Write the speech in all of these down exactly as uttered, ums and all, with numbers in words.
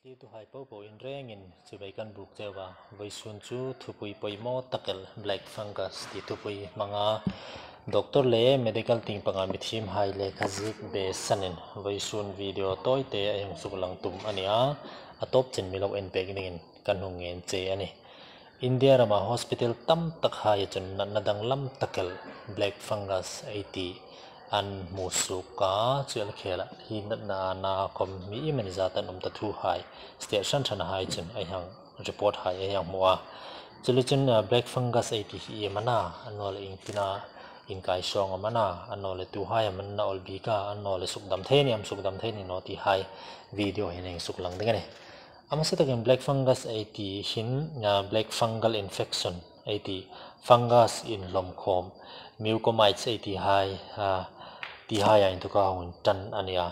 Tuhai popo in rengin chibai kan buk cheu a. Vawisun chu thupui poimaw tak el, black fungus ti thupui hmanga doctor le medical tieng panga mi thiemhai lekha ziek besanin vawisun video tawite ei hung suklang tum a nih a. A tawp chen mi lo en pek dingin kan hung ngen che a nih. India rama hospital tam takhaia chun natna danglam tak el, black fungus ei ti, an hmu suok a, chu el khela hi natna a na khawm mi iemani zat an um ta thuhai, state hran hranahai chun ei hang report hai ei hang hmu a. Chule chun, ah, black fungus ei ti hi iem a na, annawleh iengtina inkai sawng am a na, annawleh tuhai am a na awl bik a, annawleh sukdam thei ni am sukdam thei ni naw tihai video hin ei suklang ding a nih. A hmasa takin black fungus ei ti hin, ah, black fungal infection ei ti, fungus inhlawm khawm, mucormyces ei tihai, ah, tihaia inthoka hung ṭan a nih a.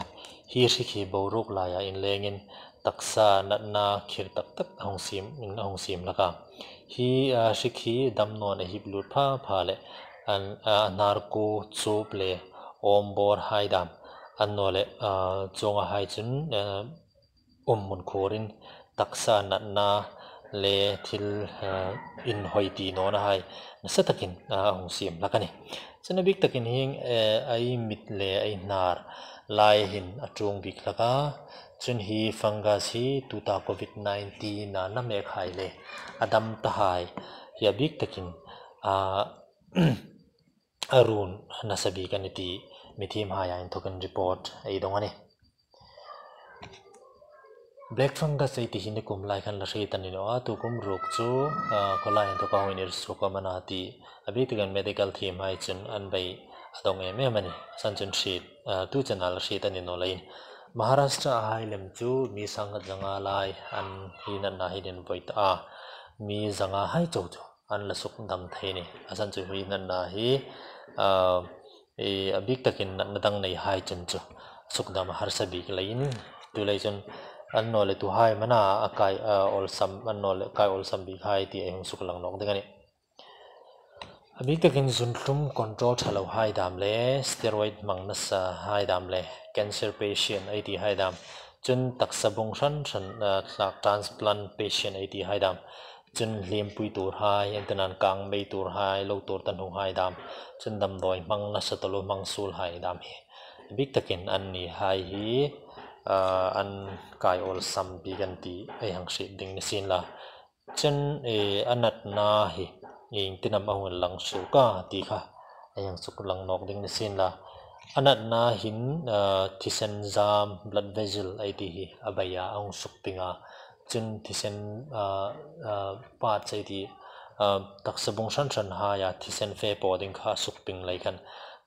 Hi hrik hi boruok laia inlengin taksa natna khir tak tak a hung siem, a hung siem hlak a. Hi, ah, hrik hi damnaw a hip lut pha pha leh an, ah, hnar kuo, chup le awm bawr hai dam, annawleh, ah, chuonga hai chun, ah, um hmun khuorin taksa natna le thil, eh, inhawi ti nawna hai nasa takin, ah, a hung siem hlak a nih. Chun a bik takin hieng, eh, ei mit le ei hnar lai hin a ṭuong bik hlak a. Chun hi fungus hi tuta covid nineteen a na mek hai le a dam ta hai hi a bik takin, ah, a run nasa bik a nih ti mi thiemhaia inthokin report ei dong a nih. Black fungus ei ti hi nikum lai khan la hriet a ni naw a, tukum ruok chu, ah, khawlai inthoka hung inir suok am a na ti a bik takin medical thiemhai chun an bei a dong em em a nih. A san chun hriet, ah, tu chena la hriet a ni naw leiin Maharashtra-a hai lem chu mi sang khat zanga lai an hi natna hin an voi ta a, mi zanga hai chau chu an la sukdam thei a nih. A san chu hi natna hi, ah, i, a bik takin natna dang neihai chun chu sukdam a harsa bik leiin, tulai chun annawleh tuhai am a na a kai, ah, awlsam, annawleh kai awlsam bikhai ti ei hung suklang nawk ding a nih. A bik takin zunthlum control ṭha lohai dam le, steroid hmang nasahai dam le, cancer patient ei tihai dam, chun taksa bung hran hran, ah, tlak transplant patient ei tihai dam, chun hliempui tuorhai, entirnan kang bei tuorhai, lo tuor ta hnunghai dam, chun damdawi hmang nasa taluo hmang suolhai dam hi a bik takin annihai hi, ah, an kai awlsam bik an ti ei hang hriet ding ni sien la. Chun, eh, a natna hi iengtin am a hung lang suok a ti kha ei hang suklang nawk ding ni sien la. A natna hin, ah, thisen zam, blood vessel ei ti hi a bei a, a hung sukping a. Chun thisen, ah, ah, parts ei ti, ah, taksa bung hran hranhaia thisen fe paw ding kha a sukping lei khan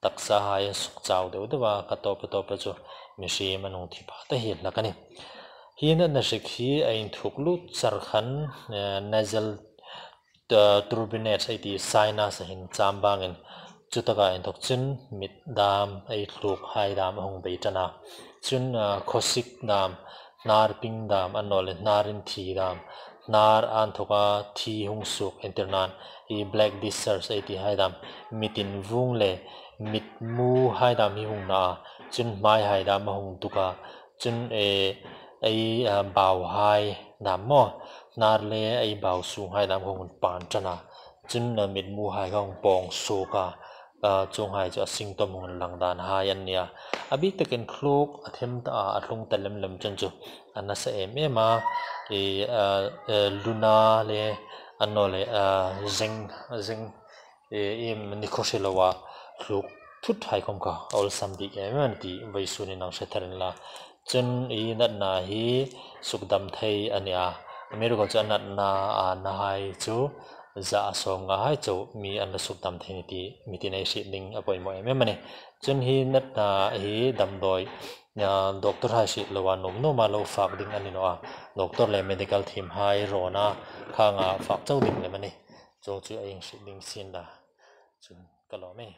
taksahai a sukchau deu deu a, kha tawp tawp chu mihriem an hung thi pha ta hi hlak a nih. Hi natna hrik hi a inthuk lut char khan, eh, nasal, eh, turbinate ei ti, sinus-a hin cham bangin chu taka inthok chun mit dam, ei tlukhai dam a hung bei ṭan a. Chun, ah, khawsik dam, hnar ping dam, annawleh hnar inthi dam, hnar inthoka thi hung suok, entirnan i black discharge ei tihai dam, mit invung le mit muhai dam hi hung na a. Chun hmaihai dam a hung duk a. Chun, eh, ei, ah, bauhai dam maw, hnar le ei bau sunghai dam hung pan ṭan a. Chun, ah, mit muhai kha hung pawng suok a. Ah, chuonghai chu a symptom hung lang danhai an nih a. A bik takin thluk a them ta a, a tlung ta lem lem chun chu a nasa em em a. I, ah, eh, luna le annawleh, ah, zeng, zeng, eh, i, ni khaw hre loa thluk thuthai khawm kha a awlsam bik em em a nih ti vawisun in hang hre thar inla. Chun i natna hi sukdam thei a nih a. Amiruokchu a natna a nahai chu za sawmngahai chau mi an la sukdam thei a nih ti mitin ei hriet ding a poimaw em em a nih. Chun hi natna hi damdawi, ah, doctor-hai hriet loa nuom nuoma lo fak ding a ni naw a. Doctor le medical team-hai rawna khanga fak chau ding lem a nih. Chuong chu ei hang hriet ding sien la. Chun ka lawm e.